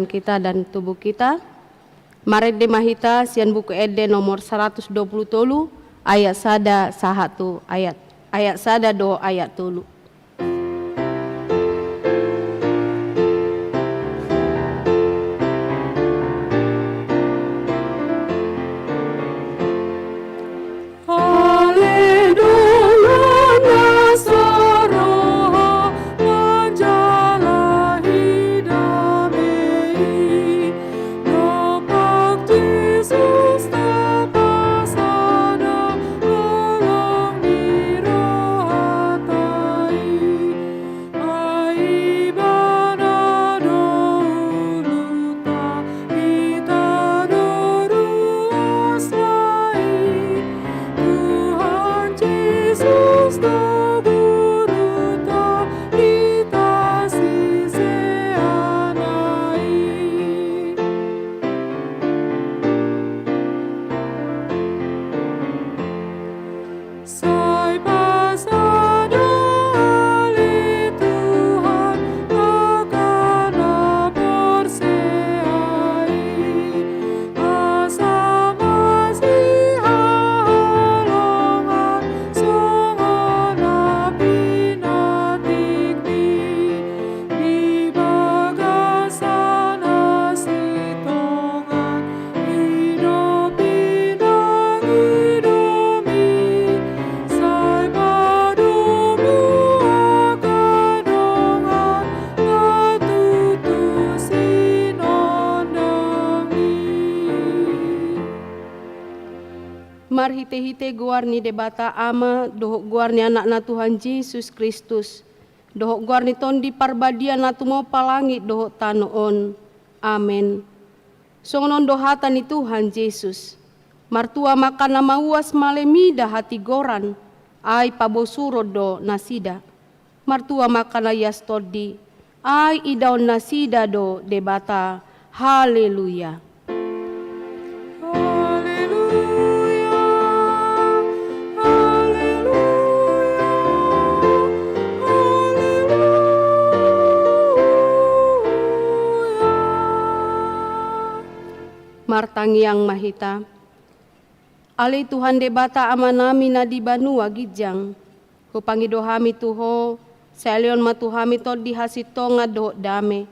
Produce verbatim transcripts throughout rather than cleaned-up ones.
kita dan tubuh kita. Marende ma hita sian Buku Ende nomor saratus dua pulu tolu, ayat sada sahat tu ayat, ayat sada dohot ayat tolu. Ale dongan na saroha manjalahi dame i, dompak Jesus tapasada holong ni rohanta i. Ai Ibana do uluta, hita do ruas na i. Tuhan Jesus do guruta, hita siseanna i. Sai pasada ale Tuhan angka na porsea i, asa masihaholongan songon na pinatikNi di bagasan na sintongan. I do pinangidomi, sai padomu angka dongan na tutu sinondangmi. Marhitehite goar ni Debata Ama dohot goar ni AnakNa Tuhan Jesus Kristus, dohot goar ni Tondi Parbadia na tumompa langit dohot tano on. Amen. Songon on do hata ni Tuhan Jesus: Martua ma angka na mauas, male mida hatigoran, ai pabosuron do nasida. Martua ma angka na ias tondi, ai idaon nasida do Debata. Haleluya. Haleluya, haleluya, haleluya. Martangiang ma hita. Ale Tuhan Debata Amanami na di banua ginjang, hupangido hami tu Ho, sai alehon ma tu hami tondi hasintongan dohot dame,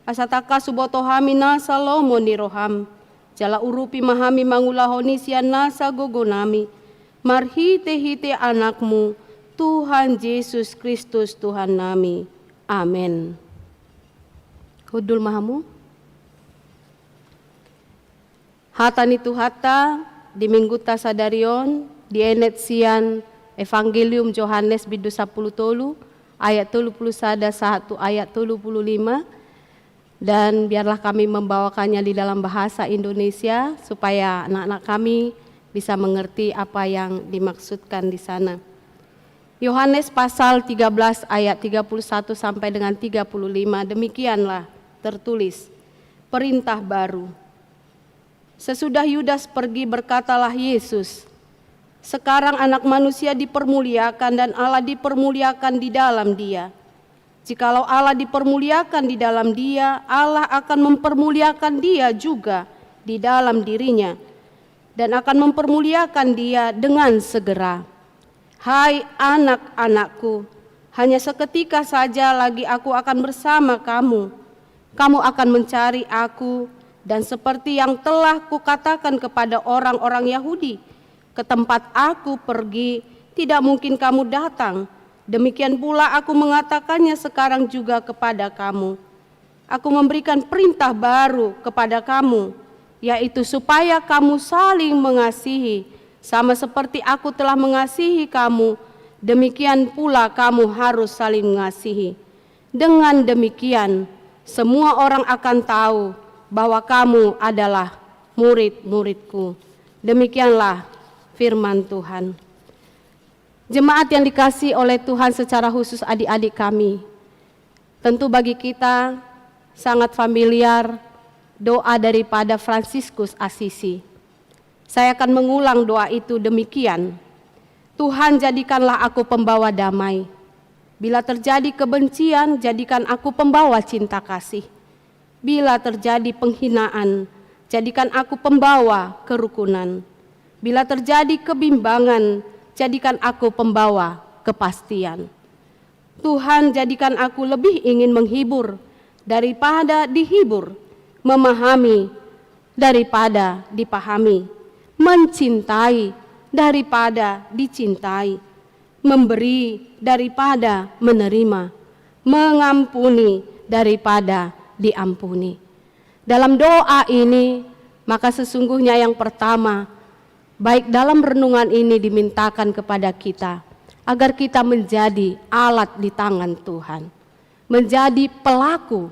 asa tangkas huboto hami nasa lomo ni rohaM, jala urupi ma hami mangulahon i sian nasa gogonami, marhitehite AnakMu, Tuhan Jesus Kristus Tuhannami. Amen. Hundul ma hamu. Hata ni Tuhanta di Minggunta sadari on dienet sian Evangelium Johannes bindu sampulu tolu, ayat tolu pulu sada sahat tu ayat tolu pulu lima. Dan biarlah kami membawakannya di dalam bahasa Indonesia, supaya anak-anak kami bisa mengerti apa yang dimaksudkan di sana. Yohanes pasal tiga belas ayat tiga puluh satu sampai dengan tiga puluh lima, demikianlah tertulis, perintah baru. Sesudah Yudas pergi, berkatalah Yesus, "Sekarang Anak Manusia dipermuliakan dan Allah dipermuliakan di dalam Dia. Jikalau Allah dipermuliakan di dalam Dia, Allah akan mempermuliakan Dia juga di dalam dirinya, dan akan mempermuliakan Dia dengan segera." Hai anak-anakku, hanya seketika saja lagi Aku akan bersama kamu. Kamu akan mencari Aku, dan seperti yang telah Kukatakan kepada orang-orang Yahudi, ke tempat Aku pergi, tidak mungkin kamu datang. Demikian pula Aku mengatakannya sekarang juga kepada kamu. Aku memberikan perintah baru kepada kamu, yaitu supaya kamu saling mengasihi, sama seperti Aku telah mengasihi kamu, demikian pula kamu harus saling mengasihi. Dengan demikian, semua orang akan tahu bahwa kamu adalah murid-murid-Ku. Demikianlah firman Tuhan. Jemaat yang dikasihi oleh Tuhan, secara khusus adik-adik kami, tentu bagi kita sangat familiar doa daripada Fransiskus Assisi. Saya akan mengulang doa itu demikian, "Tuhan, jadikanlah aku pembawa damai. Bila terjadi kebencian, jadikan aku pembawa cinta kasih. Bila terjadi penghinaan, jadikan aku pembawa kerukunan. Bila terjadi kebimbangan, jadikan aku pembawa kepastian. Tuhan, jadikan aku lebih ingin menghibur daripada dihibur, memahami daripada dipahami, mencintai daripada dicintai, memberi daripada menerima, mengampuni daripada diampuni. Dalam doa ini, maka sesungguhnya yang pertama, baik dalam renungan ini dimintakan kepada kita, agar kita menjadi alat di tangan Tuhan, menjadi pelaku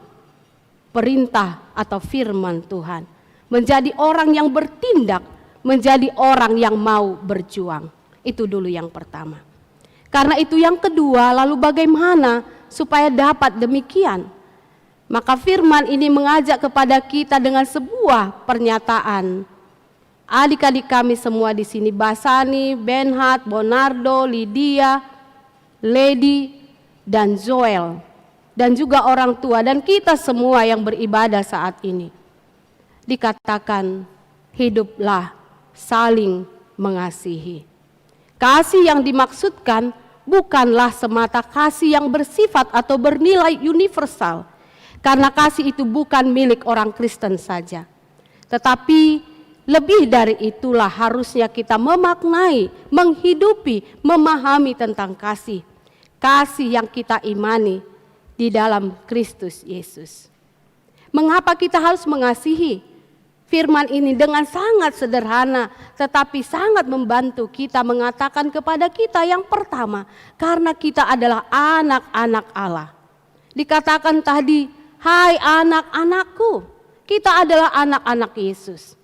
perintah atau firman Tuhan, menjadi orang yang bertindak, menjadi orang yang mau berjuang. Itu dulu yang pertama. Karena itu, yang kedua, lalu bagaimana supaya dapat demikian? Maka firman ini mengajak kepada kita dengan sebuah pernyataan. Adik-adik kami semua di sini, Basani, Benhat, Bonardo, Lydia, Lady, dan Joel, dan juga orang tua, dan kita semua yang beribadah saat ini. Dikatakan, hiduplah saling mengasihi. Kasih yang dimaksudkan bukanlah semata kasih yang bersifat atau bernilai universal, karena kasih itu bukan milik orang Kristen saja. Tetapi lebih dari itulah harusnya kita memaknai, menghidupi, memahami tentang kasih. Kasih yang kita imani di dalam Kristus Yesus. Mengapa kita harus mengasihi? Firman ini dengan sangat sederhana, tetapi sangat membantu kita, mengatakan kepada kita, yang pertama, karena kita adalah anak-anak Allah. Dikatakan tadi, "Hai anak-anakku," kita adalah anak-anak Yesus.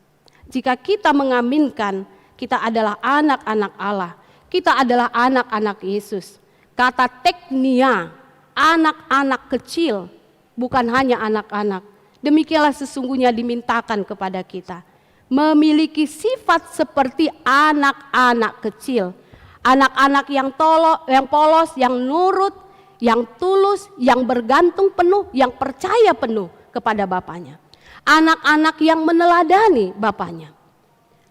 Jika kita mengaminkan kita adalah anak-anak Allah, kita adalah anak-anak Yesus. Kata teknia, anak-anak kecil, bukan hanya anak-anak. Demikianlah sesungguhnya dimintakan kepada kita. Memiliki sifat seperti anak-anak kecil. Anak-anak yang tolo-, yang polos, yang nurut, yang tulus, yang bergantung penuh, yang percaya penuh kepada bapaknya. Anak-anak yang meneladani bapaknya.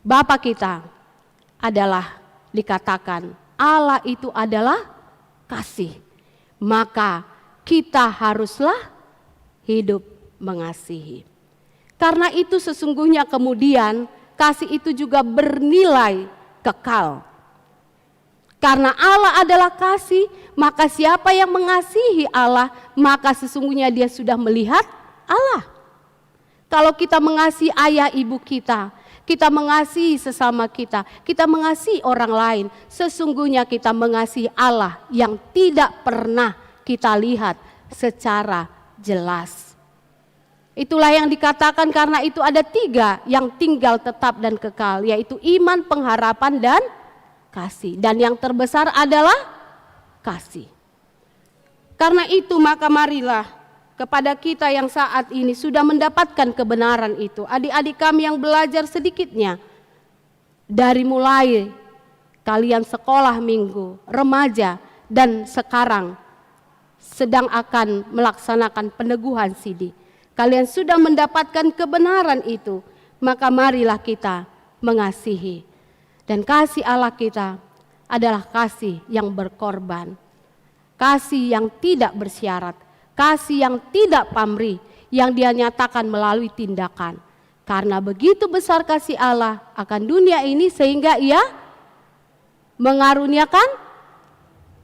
Bapa kita adalah, dikatakan, Allah itu adalah kasih. Maka kita haruslah hidup mengasihi. Karena itu sesungguhnya kemudian kasih itu juga bernilai kekal. Karena Allah adalah kasih, maka siapa yang mengasihi Allah, maka sesungguhnya dia sudah melihat Allah. Kalau kita mengasihi ayah ibu kita, kita mengasihi sesama kita, kita mengasihi orang lain, sesungguhnya kita mengasihi Allah yang tidak pernah kita lihat secara jelas. Itulah yang dikatakan, karena itu ada tiga yang tinggal, tetap, dan kekal, yaitu iman, pengharapan, dan kasih. Dan yang terbesar adalah kasih. Karena itu, maka marilah kepada kita yang saat ini sudah mendapatkan kebenaran itu, adik-adik kami yang belajar sedikitnya, dari mulai kalian sekolah minggu, remaja, dan sekarang sedang akan melaksanakan peneguhan sidi. Kalian sudah mendapatkan kebenaran itu, maka marilah kita mengasihi. Dan kasih Allah kita adalah kasih yang berkorban. Kasih yang tidak bersyarat, kasih yang tidak pamrih, yang Dia nyatakan melalui tindakan. Karena begitu besar kasih Allah akan dunia ini, sehingga Ia mengaruniakan,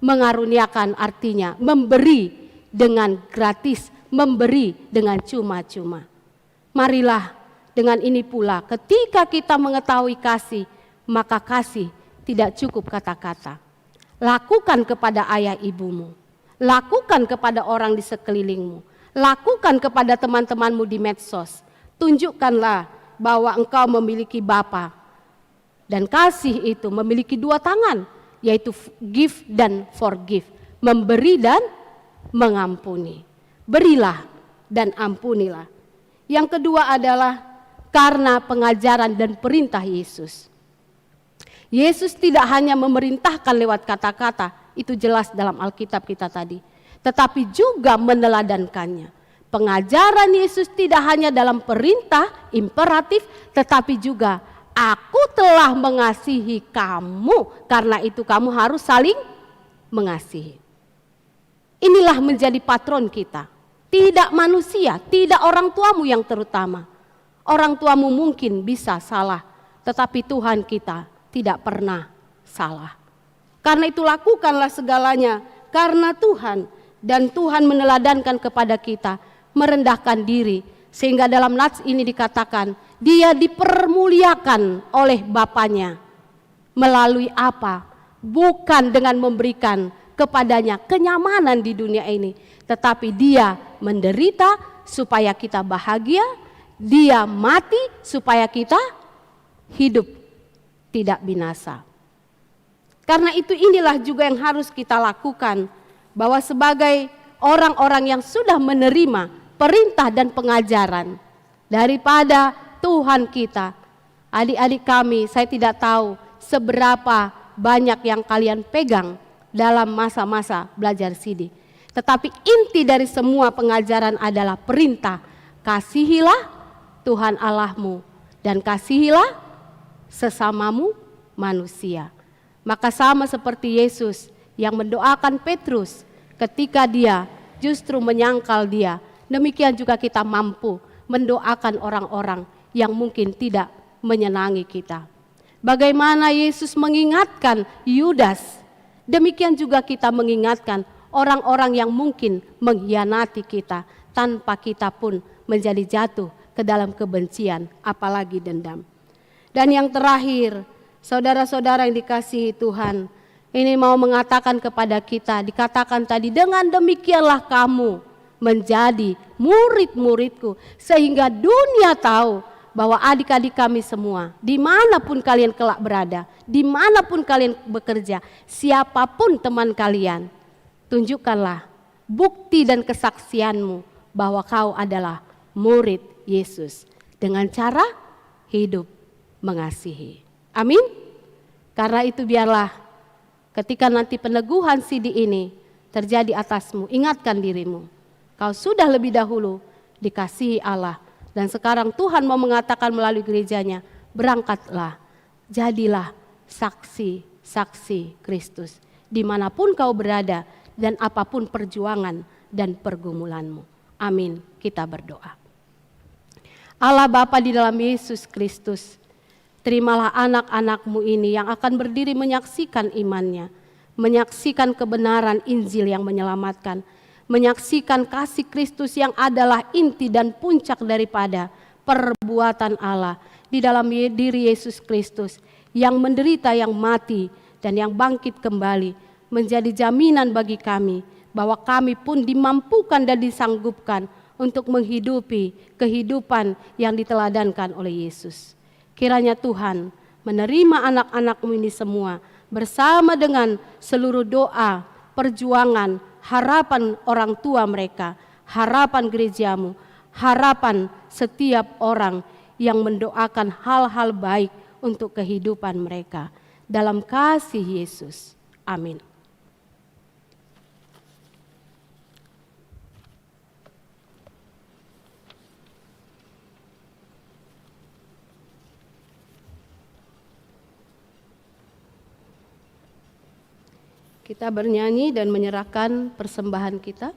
mengaruniakan artinya memberi dengan gratis, memberi dengan cuma-cuma. Marilah dengan ini pula, ketika kita mengetahui kasih, maka kasih tidak cukup kata-kata. Lakukan kepada ayah ibumu, lakukan kepada orang di sekelilingmu, lakukan kepada teman-temanmu di medsos. Tunjukkanlah bahwa engkau memiliki Bapa. Dan kasih itu memiliki dua tangan, yaitu f-, give dan forgive, memberi dan mengampuni. Berilah dan ampunilah. Yang kedua adalah karena pengajaran dan perintah Yesus. Yesus tidak hanya memerintahkan lewat kata-kata, itu jelas dalam Alkitab kita tadi, tetapi juga meneladankannya. Pengajaran Yesus tidak hanya dalam perintah, imperatif, tetapi juga, "Aku telah mengasihi kamu, karena itu kamu harus saling mengasihi." Inilah menjadi patron kita. Tidak manusia, tidak orang tuamu yang terutama. Orang tuamu mungkin bisa salah, tetapi Tuhan kita tidak pernah salah. Karena itu, lakukanlah segalanya karena Tuhan, dan Tuhan meneladankan kepada kita merendahkan diri, sehingga dalam nats ini dikatakan, dia dipermuliakan oleh Bapanya. Melalui apa? Bukan dengan memberikan kepadanya kenyamanan di dunia ini, tetapi dia menderita supaya kita bahagia, dia mati supaya kita hidup, tidak binasa. Karena itu, inilah juga yang harus kita lakukan, bahwa sebagai orang-orang yang sudah menerima perintah dan pengajaran daripada Tuhan kita, adik-adik kami, saya tidak tahu seberapa banyak yang kalian pegang dalam masa-masa belajar sidi. Tetapi inti dari semua pengajaran adalah perintah, "Kasihilah Tuhan Allahmu dan kasihilah sesamamu manusia." Maka sama seperti Yesus yang mendoakan Petrus ketika dia justru menyangkal dia, demikian juga kita mampu mendoakan orang-orang yang mungkin tidak menyenangi kita. Bagaimana Yesus mengingatkan Yudas, demikian juga kita mengingatkan orang-orang yang mungkin mengkhianati kita, tanpa kita pun menjadi jatuh ke dalam kebencian, apalagi dendam. Dan yang terakhir, saudara-saudara yang dikasihi Tuhan, ini mau mengatakan kepada kita, dikatakan tadi, "Dengan demikianlah kamu menjadi murid-muridku, sehingga dunia tahu bahwa adik-adik kami semua, dimanapun kalian kelak berada, dimanapun kalian bekerja, siapapun teman kalian, tunjukkanlah bukti dan kesaksianmu bahwa kau adalah murid Yesus dengan cara hidup mengasihi." Amin. Karena itu, biarlah ketika nanti peneguhan sidi ini terjadi atasmu, ingatkan dirimu. Kau sudah lebih dahulu dikasihi Allah. Dan sekarang Tuhan mau mengatakan melalui gereja-Nya, "Berangkatlah, jadilah saksi-saksi Kristus, dimanapun kau berada dan apapun perjuangan dan pergumulanmu." Amin. Kita berdoa. Allah Bapa di dalam Yesus Kristus, terimalah anak-anak-Mu ini yang akan berdiri menyaksikan imannya, menyaksikan kebenaran Injil yang menyelamatkan, menyaksikan kasih Kristus yang adalah inti dan puncak daripada perbuatan Allah di dalam Ye-, diri Yesus Kristus, yang menderita, yang mati, dan yang bangkit kembali, menjadi jaminan bagi kami bahwa kami pun dimampukan dan disanggupkan untuk menghidupi kehidupan yang diteladankan oleh Yesus. Kiranya Tuhan menerima anak-anak-Mu ini semua bersama dengan seluruh doa, perjuangan, harapan orang tua mereka, harapan gereja-Mu, harapan setiap orang yang mendoakan hal-hal baik untuk kehidupan mereka. Dalam kasih Yesus. Amin. Kita bernyanyi dan menyerahkan persembahan kita.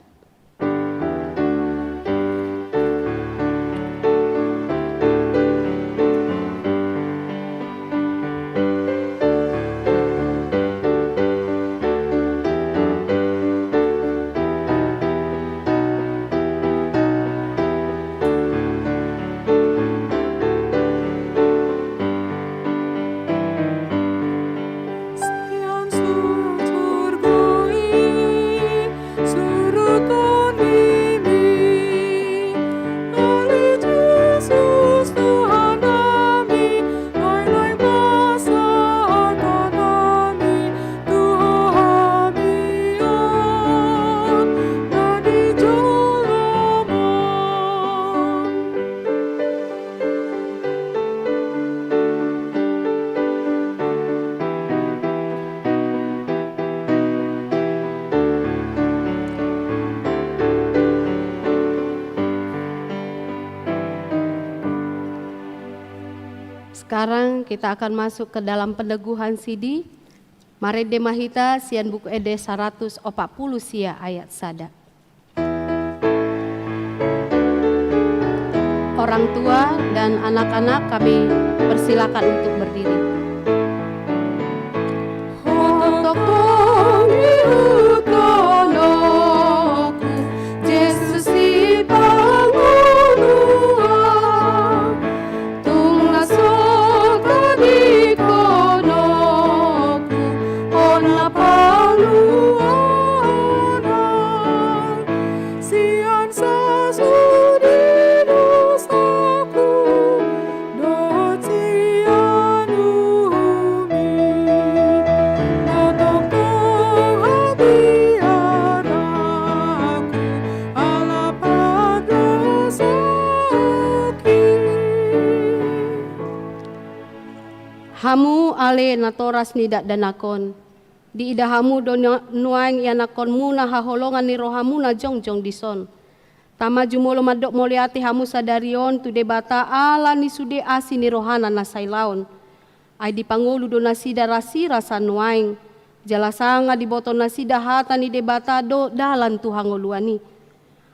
Sekarang kita akan masuk ke dalam peneguhan sidi. Marende ma hita sian Buku Ende saratus opat pulu sia ayat sada. Orang tua dan anak-anak kami persilakan untuk berdiri. Hotok Ho ihuthononku, Jesus Sipangolu ahu, tung na so tadingkononku Ho na paluahon ahu sian sasudi dosaku dohot sian uhum i. Hotok Ho hatiaraku ala pardosaonki. Hamu ale natoras ni dakdanak on, diida hamu do nu-, nuaeng ianakkonmuna haholongan ni rohamuna jongjong dison. Tama jumolo mandok mauliate hamu sadari on tu Debata ala ni sude asi ni rohana na sailaon. Ai dipangolu do nasida rasirasa nuaeng, jala sanga diboto nasida hata ni Debata do dalan tu hangoluan i.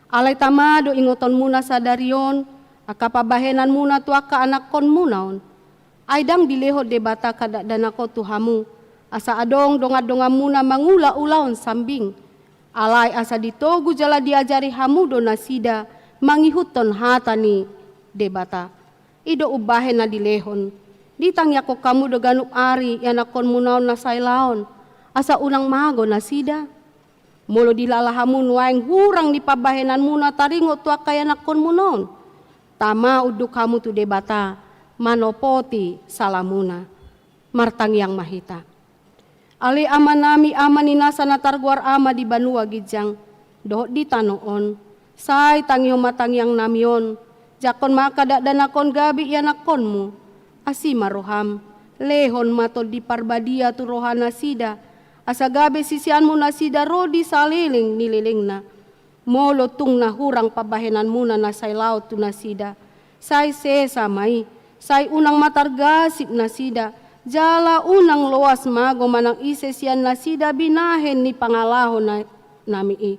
Alai tama do ingotonmuna sadari on angka pambahenanmuna tu angka anakkonmuna on. Ai ndang dilehon Debata angka dakdanak on tu hamu, asa adong dongandonganmuna mangula ulaon sambing. Alai asa ditogu jala diajari hamu do nasida mangihuthon hata ni Debata. I do umbahen na dilehon. Ditangiangkon hamu do ganup ari ianakkonmuna on na sailaon, asa unang mago nasida. Molo dilala hamu nuaeng hurang ni pambahenanmuna taringot tu angka ianakkonmuna on, tama unduk hamu tu Debata manopoti salamuna. Martangiang ma hita. Ale Amanami, Ama ni nasa na targoar Ama di banua ginjang dohot di tano on, sai tangihon ma tangiangnami on, jangkon ma angka dakdanak on gabe ianakkonmu. Asi ma roham, lehon ma Tondi Parbadia tu rohanasida, asa gabe siseanmu nasida ro di saleleng ni lelengna. Molo tung na hurang pambahenanmuna na sailaon tu nasida, sai sesa ma i, sai unang ma targasip nasida, jala unang loas mago manang ise sian nasida binahen ni pangalaho na-, nami i.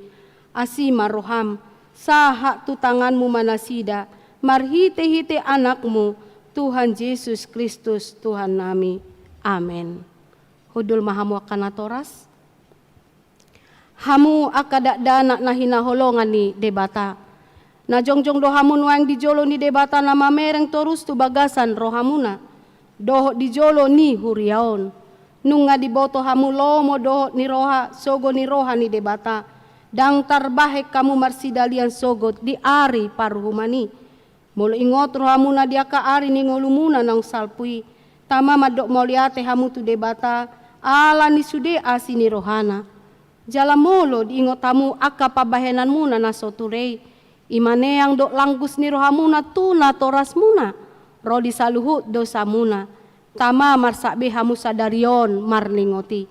Asi ma roham, sahat tu tanganmu ma nasida, marhitehite Anakmu, Tuhan Jesus Kristus, Tuhannami. Amen. Hundul ma hamu angka natoras. Hamu angka dakdanak na hinaholongan ni Debata, na jongjong do hamu nuaeng di jolo ni Debata na mamereng torus tu bagasan rohamuna, dohot di jolo ni huria on. Nunga diboto hamu lomo dohot ni roha, sogo ni roha ni Debata, ndang tarbahen hamu marsidalian sogot di ari paruhuman i. Molo ingot rohamuna di angka ari ni ngolumuna naung salpu i, tama mandok mauliate hamu tu Debata, ala ni sude asi ni rohana. Jala molo diingot hamu angka pambahenanmuna na so ture i, i ma neang dohot langgus ni rohamuna tu natorasmuna, ro di saluhut dosamuna, tama marsakbe hamu sadari on marningot i.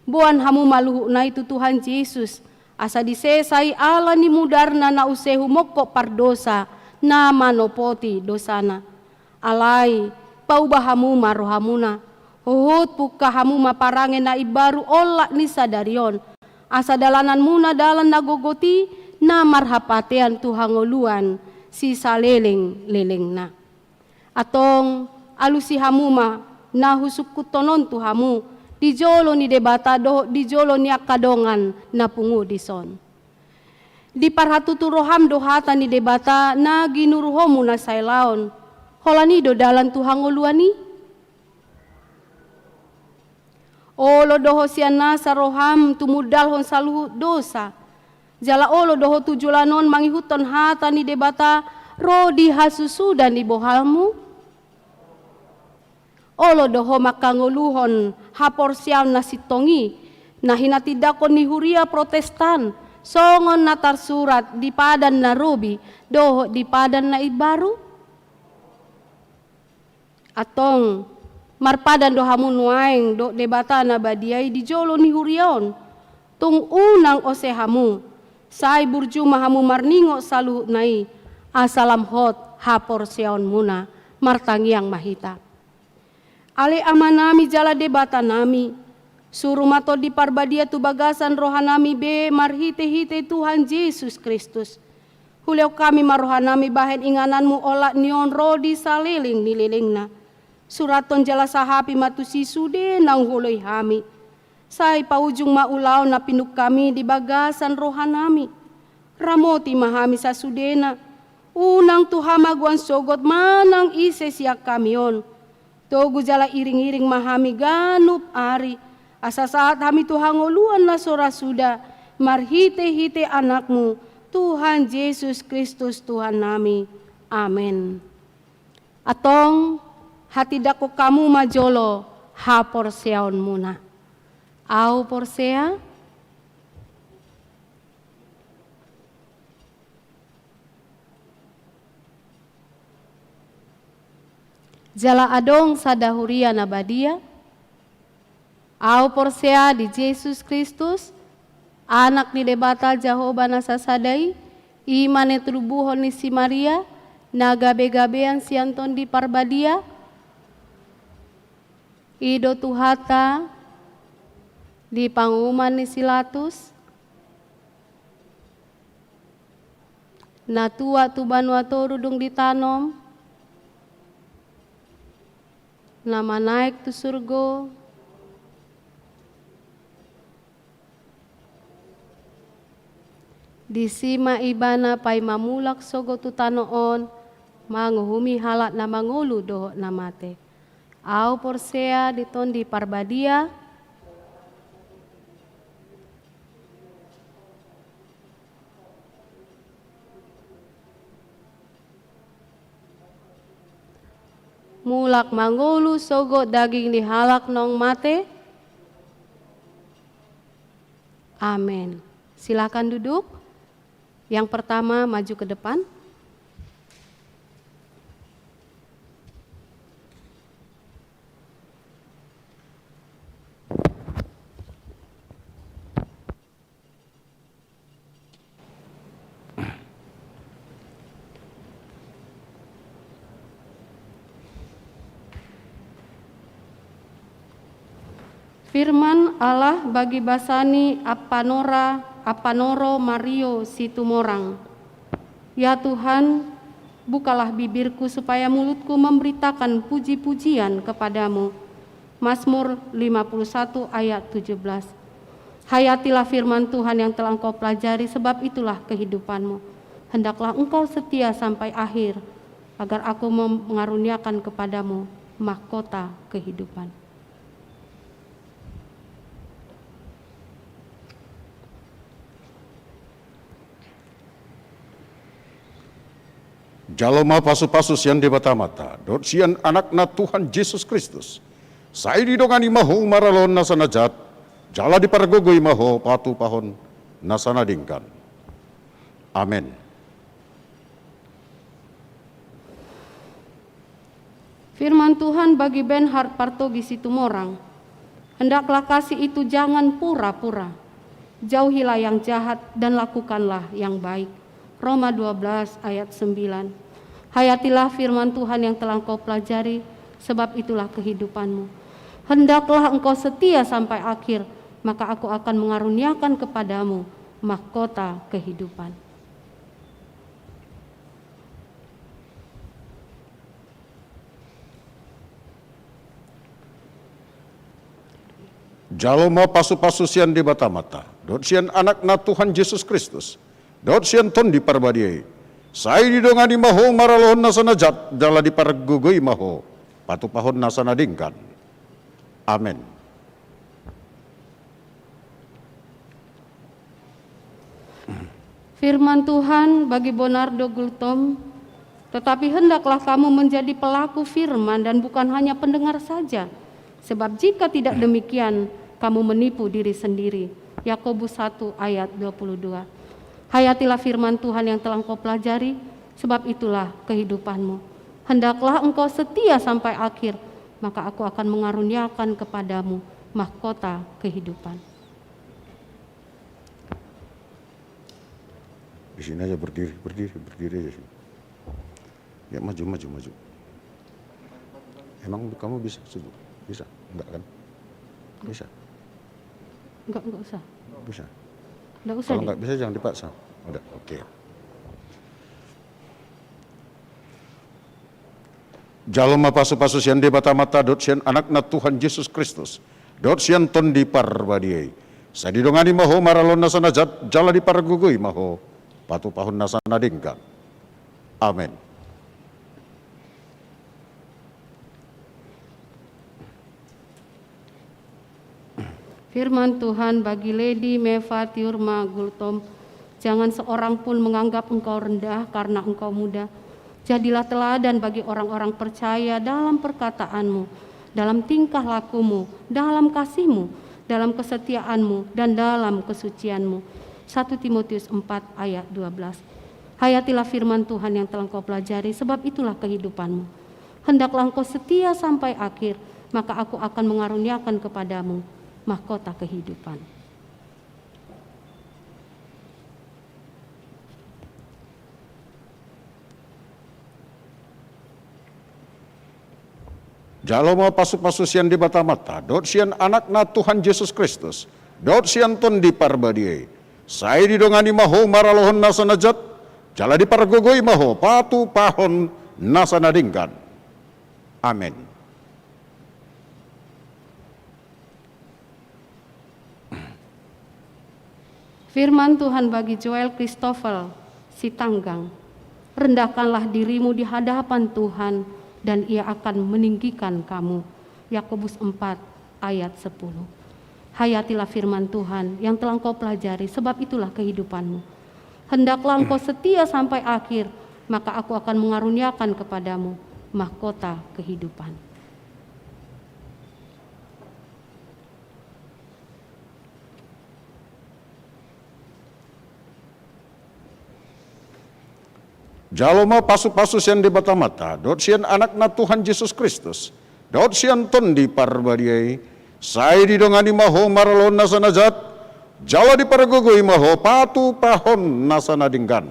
Boan hamu ma luhutna i tu Tuhan Jesus, asa disesa i ala ni mudarna na use humongkop pardosa na manopoti dosana. Alai, pauba hamu ma rohamuna, huhut pungka hamu ma parange na imbaru olat ni sadari on, asa dalananmuna dalan na gogot i na marhapatean tu hangoluan sisaleleng-lelengna. Antong, alusi hamu ma na husungkunhon on tu hamu, di jolo ni Debata dohot di jolo ni angka dongan na pungu dison. Diparhatutu roham do hata ni Debata na ginuruhonmu na sailaon, holan i do dalan tu hangoluan i? Olo do ho sian nasa roham tumundalhon saluhut dosa, jala olo do ho tu joloan on mangihuthon hata ni Debata ro di hasusuda ni bohalmu? Olo do ho mangkangoluhon haporseaon na sintong i, na hinatindangkon ni huria Protestan, songon na tarsurat di Padan na Robi dohot di Padan na Imbaru? Antong, marpadan do hamu nuaeng dohot Debata na badia i di jolo ni huria on. Tung unang ose hamu, sai burju ma hamu marningot saluhutna i, asa lam hot haporseaonmuna. Martangiang ma hita. Ale Amanami jala Debatanami, suru ma Tondi Parbadia tu bagasan rohanami be marhitehite Tuhan Jesus Kristus. Hulehon hami ma rohanami bahen ingananmu olat ni on ro di saleleng ni lelengna. Surathon jala sahapi ma tusi sude naung huoloi hami. Sai paujung ma ulaon na pinungkami di bagasan rohanami. Ramoti ma hami sasudena. Unang tu hamagoan sogot manang ise sian hami on. Togu jala iring-iring ma hami ganup ari, asa sahat hami tu hangoluan na so ra suda, marhite-hite Anakmu, Tuhan Jesus Kristus Tuhannami. Amen. Antong, hatindangkon hamu ma jolo haporseaonmuna. Ahu porsea. Jala adong sada huria na badia. Ahu porsea di Jesus Kristus, Anak ni Debata Jahowa na sasada i, i ma na tinabuhon ni si Maria, na gabe-gabean sian Tondi Parbadia. I do Tuhanta, di panguhuman ni si Latus, na tuat tu banua toru dung ditanom, na manaek tu surgo. Disi ma Ibana paima mulak sogot tu tano on, manguhumi halak na mangolu dohot na mate. Ahu porsea di Tondi Parbadia. Mulak mangolu sogot daging ni halak naung mate. Amen. Silakan duduk. Yang pertama maju ke depan. Firman Allah bagi basa ni Ampanora, Ampanoro Mario Situmorang. Ya Tuhan, bukalah bibirku supaya mulutku memberitakan puji-pujian kepadamu. Mazmur lima puluh satu ayat tujuh belas. Hayatilah firman Tuhan yang telah engkau pelajari, sebab itulah kehidupanmu. Hendaklah engkau setia sampai akhir, agar aku mengaruniakan kepadamu mahkota kehidupan. Jalo ma pasu-pasu sian Debata Amanta, dohot sian Anakna Tuhan Jesus Kristus. Sai didongani ma ho maralohon nasa na jat, jala dipargogoi ma ho patupahon nasa na denggan. Amen. Firman Tuhan bagi Bernhard Partogi Situmorang. Hendaklah kasih itu jangan pura-pura. Jauhilah yang jahat dan lakukanlah yang baik. Roma dua belas ayat sembilan. Hayatilah firman Tuhan yang telah engkau pelajari, sebab itulah kehidupanmu. Hendaklah engkau setia sampai akhir, maka aku akan mengaruniakan kepadamu mahkota kehidupan. Jalo ma pasu-pasu sian Debata Amanta, dohot sian Anakna Tuhan Jesus Kristus, dohot sian Tondi Parbadia i. Sai didongani ma ho maralohon nasa na jat, jala dipargogoi ma ho patupahon nasa na denggan. Amen. Firman Tuhan bagi Bonardo Gultom, tetapi hendaklah kamu menjadi pelaku firman dan bukan hanya pendengar saja, sebab jika tidak demikian, kamu menipu diri sendiri. Yakobus satu ayat dua puluh dua. Hayatilah firman Tuhan yang telah engkau pelajari, sebab itulah kehidupanmu. Hendaklah engkau setia sampai akhir, maka aku akan mengaruniakan kepadamu mahkota kehidupan. Di sini aja berdiri, berdiri, berdiri aja sini. Ya, maju, maju, maju. Emang kamu bisa sujud? Bisa? Enggak kan? Bisa? Enggak, enggak usah. Bisa? Enggak usah. Kalau deh. Enggak bisa, jangan dipaksa. Udah, oke. Jalo ma pasu-pasu sian Debata Amanta dohot sian Anakna Tuhan Jesus Kristus dohot sian Tondi Parbadia i. Sai didongani ma ho maralohon nasa na jat, jala dipargogoi ma ho patupahon nasa na denggan. Amen. Firman Tuhan bagi Lady Meva Tiurma Gultom, "Jangan seorang pun menganggap engkau rendah karena engkau muda. Jadilah teladan bagi orang-orang percaya dalam perkataanmu, dalam tingkah lakumu, dalam kasihmu, dalam kesetiaanmu, dan dalam kesucianmu." Satu Timotius empat ayat dua belas. Hayatilah firman Tuhan yang telah engkau pelajari, sebab itulah kehidupanmu. Hendaklah engkau setia sampai akhir, maka aku akan mengaruniakan kepadamu mahkota kehidupan. Jalo ma pasu-pasu sian Debata Amanta dohot sian Anakna Tuhan Jesus Kristus dohot sian Tondi Parbadia i. Sai didongani ma ho maralohon nasa na jat, jala dipargogoi ma ho patupahon nasa na denggan. Amen. Firman Tuhan bagi Joel Christoffel Sitanggang, "Rendahkanlah dirimu di hadapan Tuhan, dan Ia akan meninggikan kamu." Yakobus empat ayat sepuluh. Hayatilah firman Tuhan yang telah engkau pelajari, sebab itulah kehidupanmu. Hendaklah engkau setia sampai akhir, maka aku akan mengaruniakan kepadamu mahkota kehidupan. Jalo ma pasu-pasu sian Debata Amanta dohot sian Anakna Tuhan Jesus Kristus dohot sian Tondi Parbadia i. Sai didongani ma ho maralohon nasa na jat, jala dipargogoi ma ho patupahon nasa na denggan.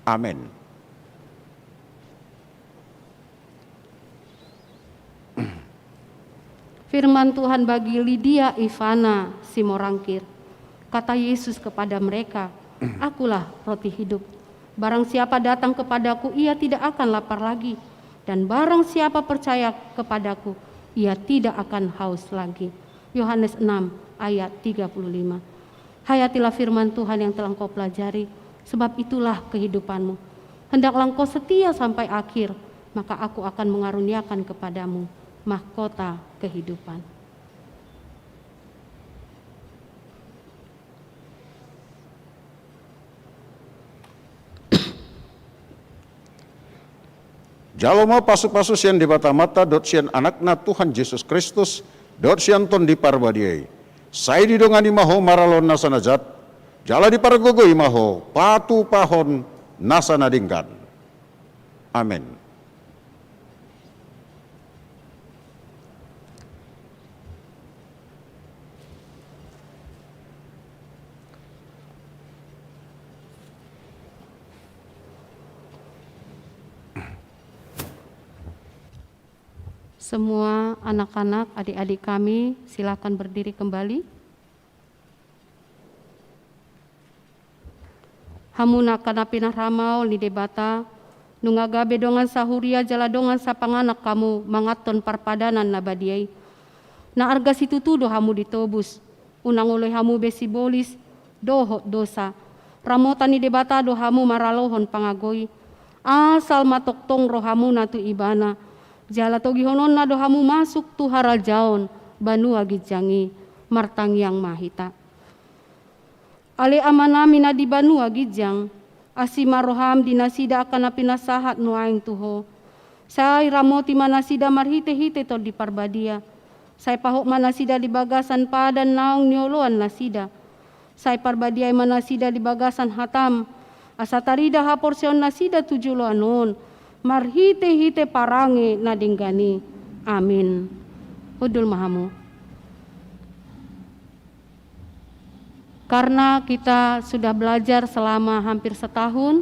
Amen. Firman Tuhan bagi Lydia Ivana Simorangkir. Kata Yesus kepada mereka, "Akulah roti hidup. Barang siapa datang kepada-Ku, ia tidak akan lapar lagi. Dan barang siapa percaya kepada-Ku, ia tidak akan haus lagi." Yohanes enam ayat tiga puluh lima. Hayatilah firman Tuhan yang telah engkau pelajari, sebab itulah kehidupanmu. Hendaklah engkau setia sampai akhir, maka Aku akan mengaruniakan kepadamu mahkota kehidupan. Jalo ma pasu-pasu sian Debata Amanta dohot sian Anakna Tuhan Jesus Kristus dohot sian Tondi Parbadia i. Sai didongani ma ho maralohon nasa na jat, jala dipargogoi ma ho patupahon nasa na denggan. Amen. Semua anak-anak, adik-adik kami, silakan berdiri kembali. Hamu angka na pinarmaol ni Debata, nunga gabe dongan sahuria jala dongan sapanganak hamu manganhon parpadanan na badia i. Na arga situtu do hamu ditobus, unang oloi hamu be sibolis dohot dosa. Ramotan ni Debata do hamu maralohon pangago i. Asal ma tongtong rohamuna tu Ibana, jala togihononna do hamu masuk tu harajaon banua ginjang i. Martangiang ma hita. Ale Amanami na di banua ginjang, asi ma roham di nasida angka na pinasahat nuaeng tu Ho. Sai ramoti ma nasida marhite-hite Tondi Parbadia. Sai pahot ma nasida di bagasan padan naung nioloan nasida. Sai parbadiai ma nasida di bagasan hatam, asa tarida haporseaon nasida tu joloan on, marhite-hite parange na denggan i. Amin. Hundul ma hamu. Karena kita sudah belajar selama hampir setahun,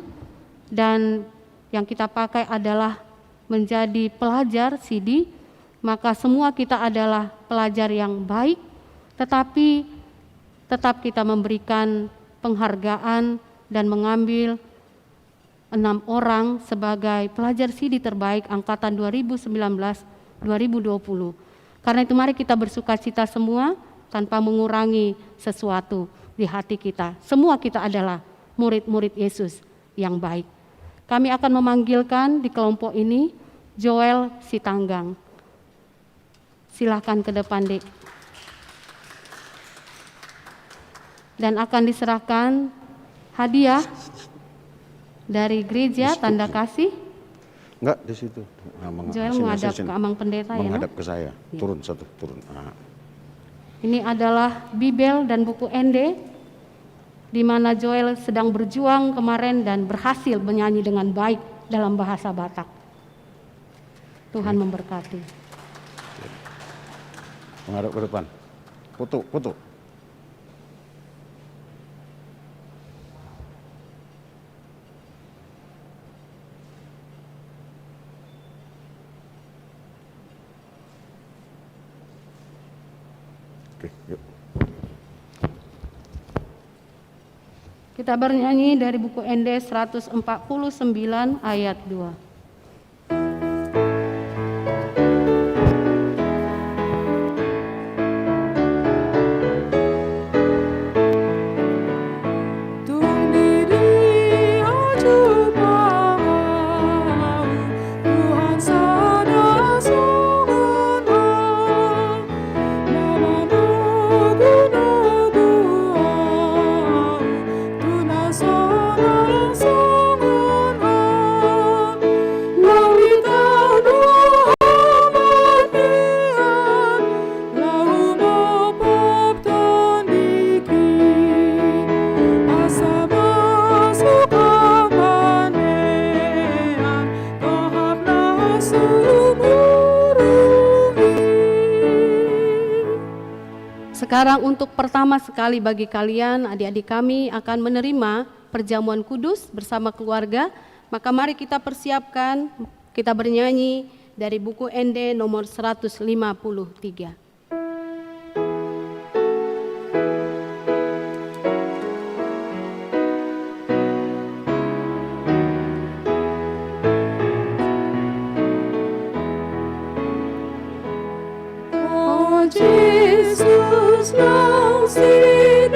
dan yang kita pakai adalah menjadi pelajar C D, Maka semua kita adalah pelajar yang baik, tetapi tetap kita memberikan penghargaan dan mengambil enam orang sebagai pelajar Sidi terbaik angkatan dua ribu sembilan belas dua ribu dua puluh. Karena itu, mari kita bersukacita semua tanpa mengurangi sesuatu di hati kita. Semua kita adalah murid-murid Yesus yang baik. Kami akan memanggilkan di kelompok ini Joel Sitanggang. Silahkan ke depan, Dek. Dan akan diserahkan hadiah dari gereja Tanda Kasih. Enggak, di situ. Nah, Joel menghadap ke Amang Pendeta, ya, menghadap ke saya. Iya. Turun satu, turun. Ah. Ini adalah Bibel dan buku Ende, di mana Joel sedang berjuang kemarin dan berhasil menyanyi dengan baik dalam bahasa Batak. Tuhan memberkati. Menghadap ke depan. Foto, foto. Oke, yuk. Kita bernyanyi dari buku Ende seratus empat puluh sembilan ayat dua. Sekarang, untuk pertama sekali bagi kalian, adik-adik kami akan menerima perjamuan kudus bersama keluarga. Maka mari kita persiapkan, kita bernyanyi dari buku Ende nomor seratus lima puluh tiga. O Jesus, naung sidean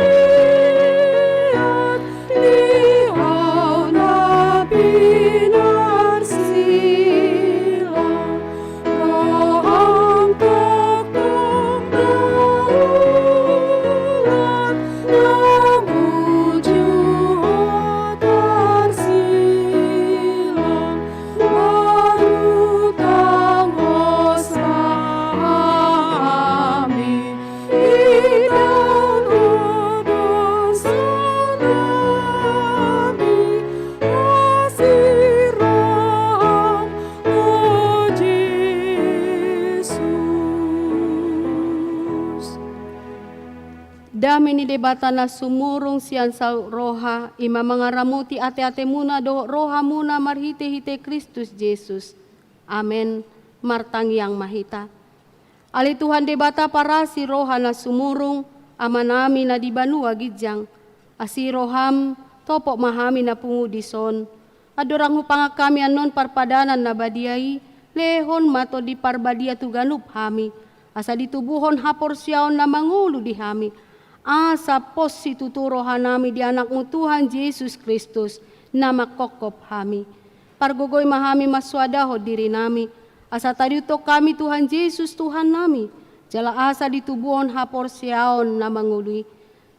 di ahu na pinarsilang, roham tongtong daulat, naung uju tarsilang, marutang hosa hami. Dame ni Debata na sumurung sian saut roha, i ma mangaramoti ateatemuna dohot rohamuna marhitehite Kristus Jesus. Amen. Martangiang ma hita. Ale Tuhan Debata parasi roha na sumurung, Amanami na di banua ginjang, asi roham, topot ma hami na pungu dison. Andorang hupangan hami annon parpadanan na badia i, lehon ma Tondi Parbadia tu ganup hami, asa ditubuhon haporseaon na mangolu di hami, asa pos situtu rohanami di Anakmu Tuhan Jesus Kristus, na manghophop hami. Pargogoi ma hami mansoadahon dirinami, asa tadihuthon hami Tuhan Jesus Tuhannami, jala asa ditubuhon haporseaon na mangolu i.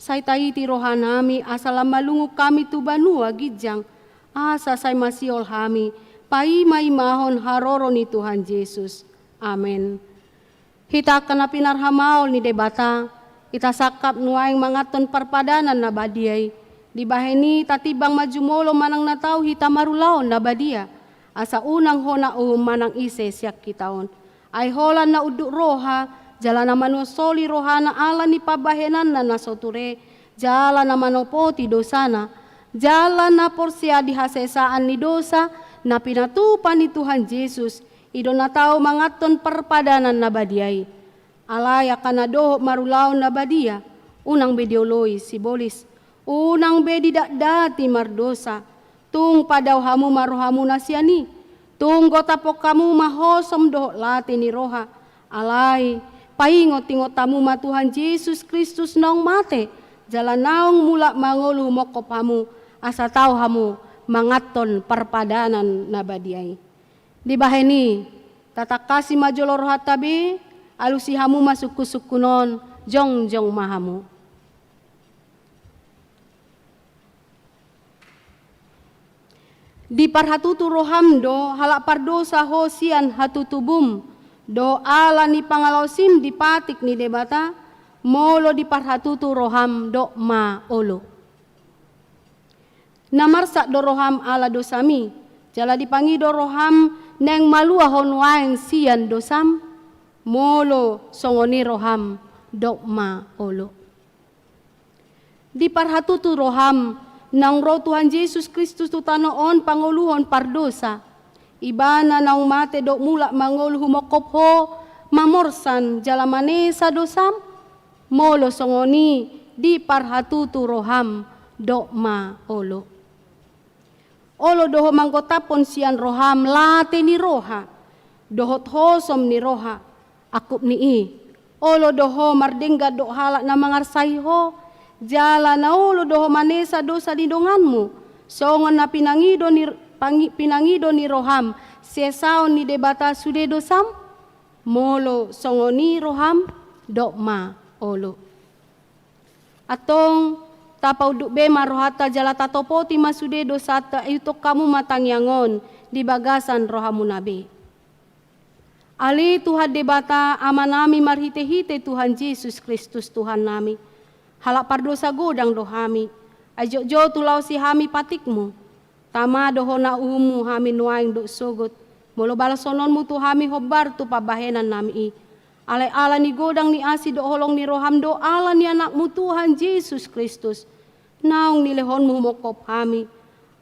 Sai taiti rohanami asa lam malungun hami tu banua ginjang, asa sai masihol hami paimaimahon haroro ni Tuhan Jesus. Amen. Hita angka na pinarhamaol ni Debata, hita sangkap nuaeng manganhon parpadanan na badia i. Dibahen i tatimbang ma jumolo manang na tau hita marulaon na badia, asa unang hona uhum manang ise sian hita on. Ai holan na unduk roha, jala na manusolsoli rohana ala ni pambahenanna na so ture, jala na manopoti dosana, jala na porsea di hasesaan ni dosa na pinatupa ni Tuhan Jesus, I do na tau manganhon parpadanan na badia i. Alai angka na dohot marulaon na badia, unang be dioloi sibolis, unang be didatdati mardosa. Tung padao hamu ma rohamuna sian i. Tung gotaphon hamu ma hosom dohot late ni roha. Alai paingotingot hamu ma Tuhan Jesus Kristus naung mate jala naung mulak mangolu humongkop hamu, asa tau hamu manganhon parpadanan na badia i. Dibahen i, tatangkasi ma jolo rohanta be, alusi hamu ma sungkunsungkun on, jongjong ma hamu. Diparhatutu roham do halak pardosa ho sian hatutubum, dohot ala ni pangalaosim di patik ni Debata, molo diparhatutu roham dok ma olo. Na marsak do roham ala dosami, jala dipangido roham naeng malua ho nuaeng sian dosam, molo songon i roham dok ma olo. Diparhatutu roham naung ro Tuhan Jesus Kristus tu tano on pangoluhon pardosa, Ibana naung mate dohot mulak mangolu humongkop ho, mamorsan jala manesa dosam, molo songon i diparhatutu roham dok ma olo. Olo do ho manggotaphon sian roham late ni roha dohot hosom ni roha, angkup ni i, olo do ho mardenggan dohot halak na mangarsai ho, jala na olo do ho manesa dosa ni donganmu, songon na pinangido ni, pangi-, pinangido ni roham sesaon ni Debata sude dosam, molo songon i roham dok ma olo. Antong, tapaunduk be ma rohanta jala tatopoti ma sude dosanta, ihuthon hamu ma tangiang on di bagasan rohamuna be. Ale Tuhan Debata, Amanami marhitehite Tuhan Jesus Kristus Tuhannami, halak pardosa godang do hami, ai jotjot ulaosi hami patikmu. Tama do hona uhummu hami nuaeng dohot sogot, molo balashononmu tu hami hombar tu pambahenannami i. Alai ala ni godang ni asi dohot holong ni roham do ala ni Anakmu Tuhan Jesus Kristus, naung nilehonmu humongkop hami.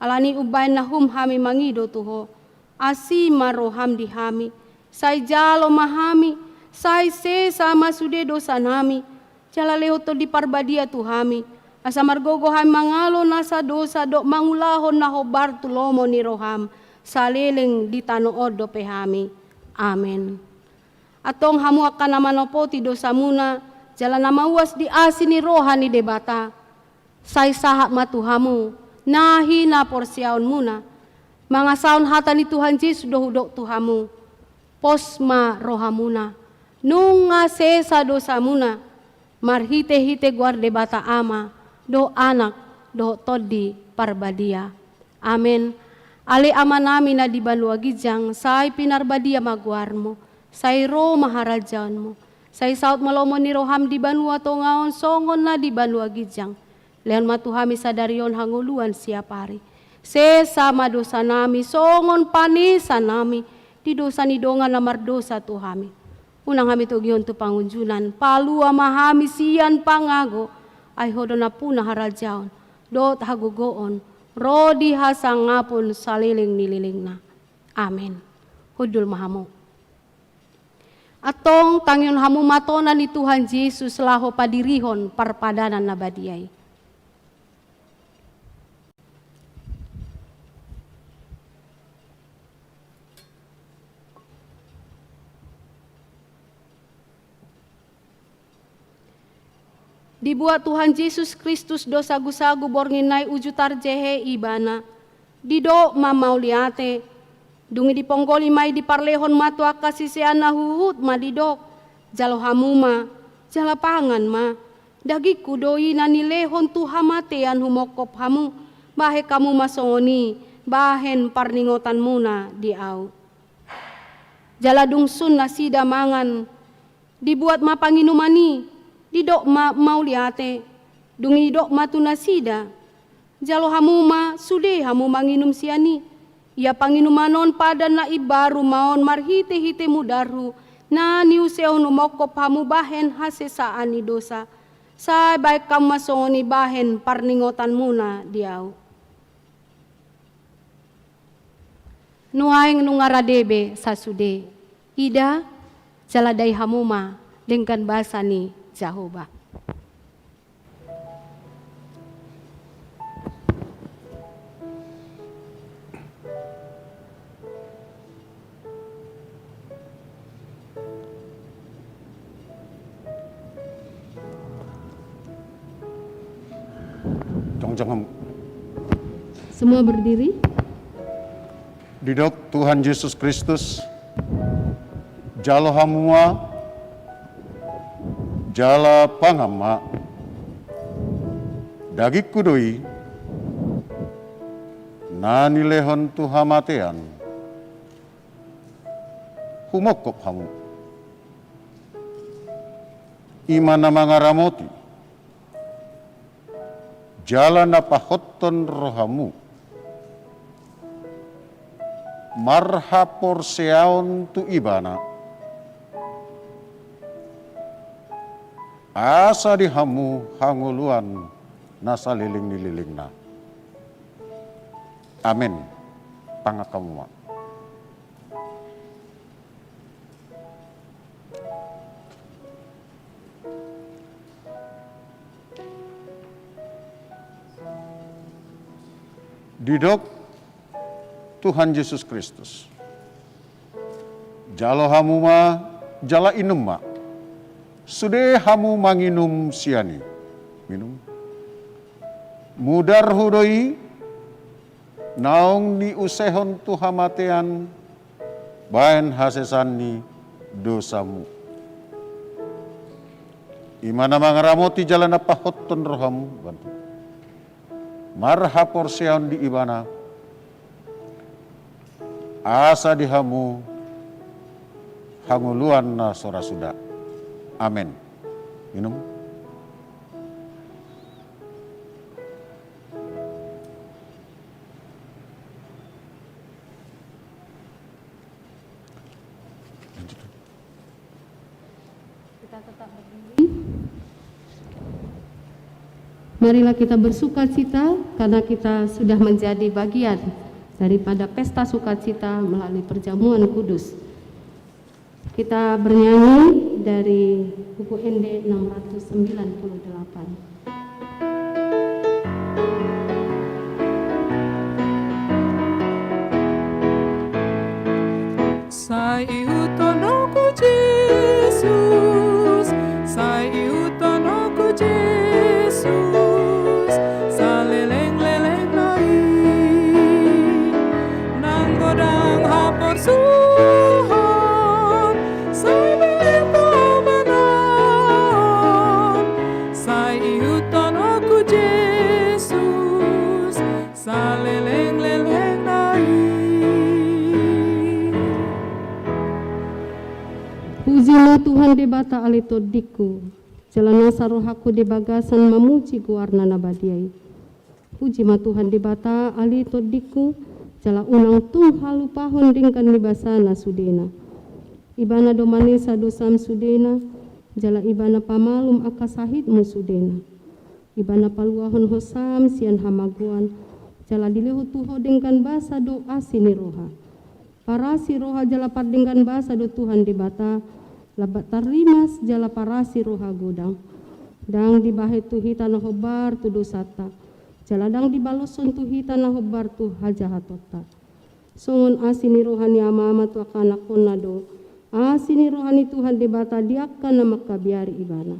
Ala ni i umbahen na hum hami mangido tu ho, asi ma roham di hami, sai jalo ma hami, sai sesa ma sude dosanami, jala lehon Tondi Parbadia tu hami, asa margogo hami mangalo nasa dosa dohot mangulahon na hombar tu lomo ni roham, saleleng di tano on dope hami. Amen. Antong hamu angka na manopoti dosamuna, jala na mauas di asi ni roha ni Debata, sai sahat ma tu hamu na hinaporseaonmuna, mangasahon hata ni Tuhan Jesus do hudok tu hamu, pos ma rohamuna, nunga sesa dosamuna, marhitehite goar Debata Ama, dohot Anak, dohot Tondi Parbadia. Amen. Ale Amanami na di banua ginjang, sai pinarbadia ma goarmu, sai ro ma harajaonmu, sai saut ma lomo ni roham di banua tonga on songon na di banua ginjang. Lehon ma tu hami sadari on hangoluan siapari. Sesa ma dosanami songon panesanami di dosa ni dongan na mardosa tu hami. Unang hami togihon tu pangunjunan, palua ma hami sian pangago, ai ho do nampuna harajaon, dohot hagogoon, ro di hasangapon saleleng ni lelengna. Amen. Hundul ma hamu. Antong tangihon hamu ma tona ni Tuhan Jesus laho padirihon parpadanan na badia i. Dibuat Tuhan Jesus Kristus do sagusagu borngin na i uju tarjehe Ibana. Didok ma mauliate. Dung i diponggoli ma i, diparlehon ma tu angka siseanna, huhut ma didok: Jalo hamu ma, jala pangan ma. Dagingku do i na nilehon tu hamatean humongkop hamu. Bahen hamu ma songon i bahen parningotanmuna di Ahu. Jala dung sun nasida mangan, dibuat ma panginuman i, didok ma mauliate. Dung i didok ma tu nasida: Jalo hamu ma, sude hamu manginum sian i. Ia panginuman on padan na imbaru ma on marhitehite mudarhu, na niusehon humongkop hamu bahen hasesaan ni dosa. Sai bahen hamu ma songon i bahen parningotanmuna di Ahu. Nuaeng nunga rade be sasude. Ida, jala dai hamu ma denggan basa ni Jahowa. Jongjong hamu. Semua berdiri. Didok Tuhan Jesus Kristus, jalo hamu ma, jala pangan ma. Dagingku do i, na nilehon tu hamatean. Humongkop hamu. I ma na mangaramoti, jala na pahothon rohamu, marhaporseaon tu Ibana, asa di hamu hangoluan na saleleng ni lelengna. Amen. Pangan hamu ma. Didok Tuhan Jesus Kristus, jalo hamu ma, jala inum ma. Sude hamu manginum sian i. Minum. Mudarhu do i, naung niusehon tu hamatean, baen hasesaan ni dosamu. I ma na mangaramoti jala na pahothon rohamu, bantu. Marhaporseaon di Ibana, asa di hamu hangoluan na so ra suda. Amen. Minum. Kita tetap berdiri. Marilah kita bersukacita karena kita sudah menjadi bagian daripada pesta sukacita melalui perjamuan kudus. Kita bernyanyi dari buku Ende enam ratus sembilan puluh delapan. Sai ihuthon ho Jesus, sai ihuthon ho Jesus, saleleng-lelengna i. Nang godang haporsuhon, sai be pamanahon, sai ihuthon ho Jesus, saleleng-lelengna i. Puji ma Tuhan Debata ale tondingku, jala nasa rohangku di bagasan mamuji goarna na badia i. Puji ma Tuhan Debata ale tondingku, jala unang tung halupahon denggan ni basana sudena. Ibana do manesa dosam sudena, jala Ibana pamalum angka sahitmu sudena. Ibana paluahon hosam sian hamagoan, jala dilehon tu ho denggan basa dohot asi ni roha. Parasi roha jala pardenggan basa do Tuhan Debata, lambat tarrimas jala parasi roha godang. Ndang dibahen tu hita na hombar tu dosanta, jala ndang dibaloshon tu hita na hombar tu hajahatonta. Songon asi ni roha ni amama tu angka anakkonna do asi ni roha ni Tuhan Debata di angka na mangkabiari Ibana.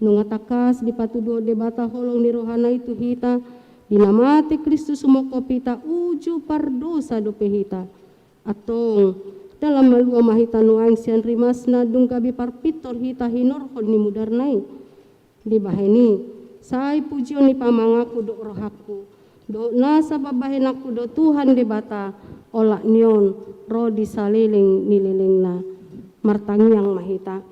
Nunga tangkas dipatuduhon Debata holong ni rohana i tu hita, di na mate Kristus humongkop hita uju pardosa dope hita. Antong, dalan malua ma hita nuaeng sian rimasna dung gabe parpintor hita hinorhon ni mudarna i. Dibahen i, sai pujion ni pamanganku dohot rohangku, dohot nasa pambahenanku do Tuhan Debata, olat ni on ro di saleleng ni lelengna. Martangiang ma hita.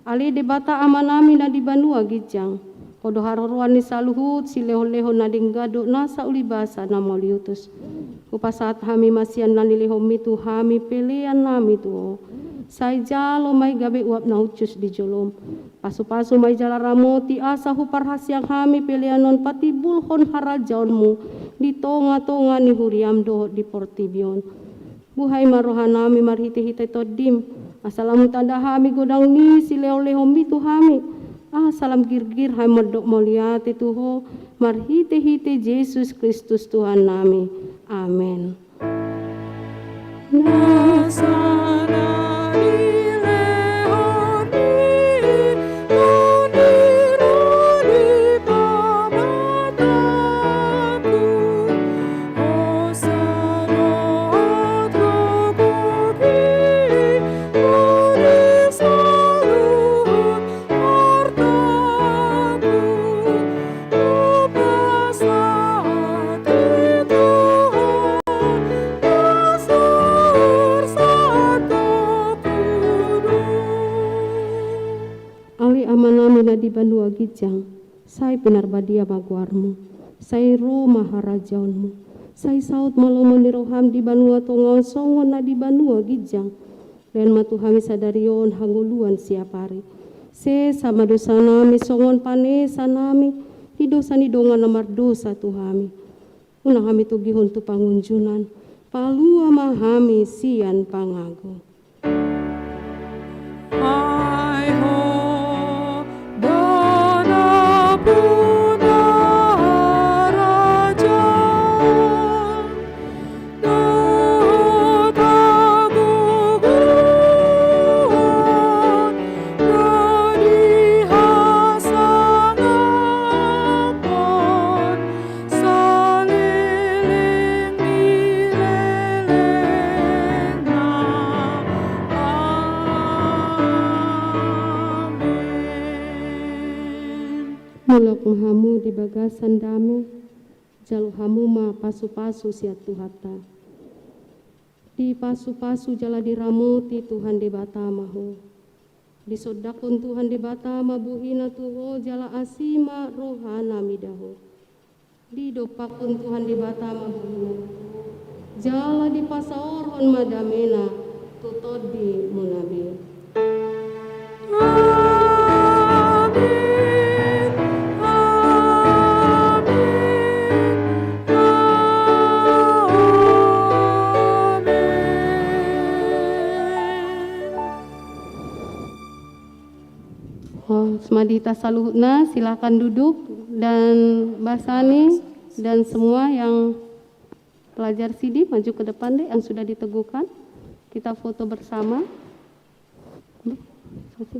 Ale Debata Amanami na di banua ginjang, Ho do haroroan ni saluhut silehonlehon na denggan dohot nasa ulibasa na mauliutus. Hupasahat hami ma sian na nilehonmi tu hami peleannami tu Ho. Sai jalo ma i gabe uap na hushus di jolom. Pasupasu ma i jala ramoti asa huparhaseang hami pelean on patimbulhon harajaonmu di tongatonga ni huriam dohot di portibi on. Buhai ma rohanami marhitehite Tondim, asa lam hutanda hami godang ni silehonlehonmi tu hami, asa lam girgir hami mandok mauliate tu Ho marhitehite Jesus Kristus Tuhannami. Amen. Na sada dilehon ni Tondim di pamatangku, hosa dohot gogohi, Tondim saluhut artaku, hupasahat di Tuhan, na sursatongku do. Ale Amanami na di banua ginjang, sai pinarbadia ma goarmu, sai ro ma harajaonmu, sai saut ma lomo ni roham di banua tonga on songon na di banua ginjang. Lehon ma tu hami sadari on hangoluan siapari. Sesa ma dosanami songon panesanami di dosa ni dongan na mardosa tu hami. Unang hami togihon tu pangunjunan, palua ma hami sian pangago. Ai Ho do nampuna harajaon dohot hagogoon saleleng ni lelengna. Amen. Mulak ma hamu di bagasan dame, jalo hamu ma pasupasu sian Tuhanta. Dipasupasu jala diramoti Tuhan Debata ma ho. Disondangkon Tuhan Debata ma bohina tu ho jala asi ma rohana mida ho. Didompakkon Tuhan Debata ma bohina tu ho jala dipasaorhon ma damena tu tondimuna be. Amin. Amin. Amin. Oh, sumadita saluhutna, silakan duduk. Dan Basani dan semua yang pelajar sini maju ke depan deh, yang sudah diteguhkan. Kita foto bersama. Oke.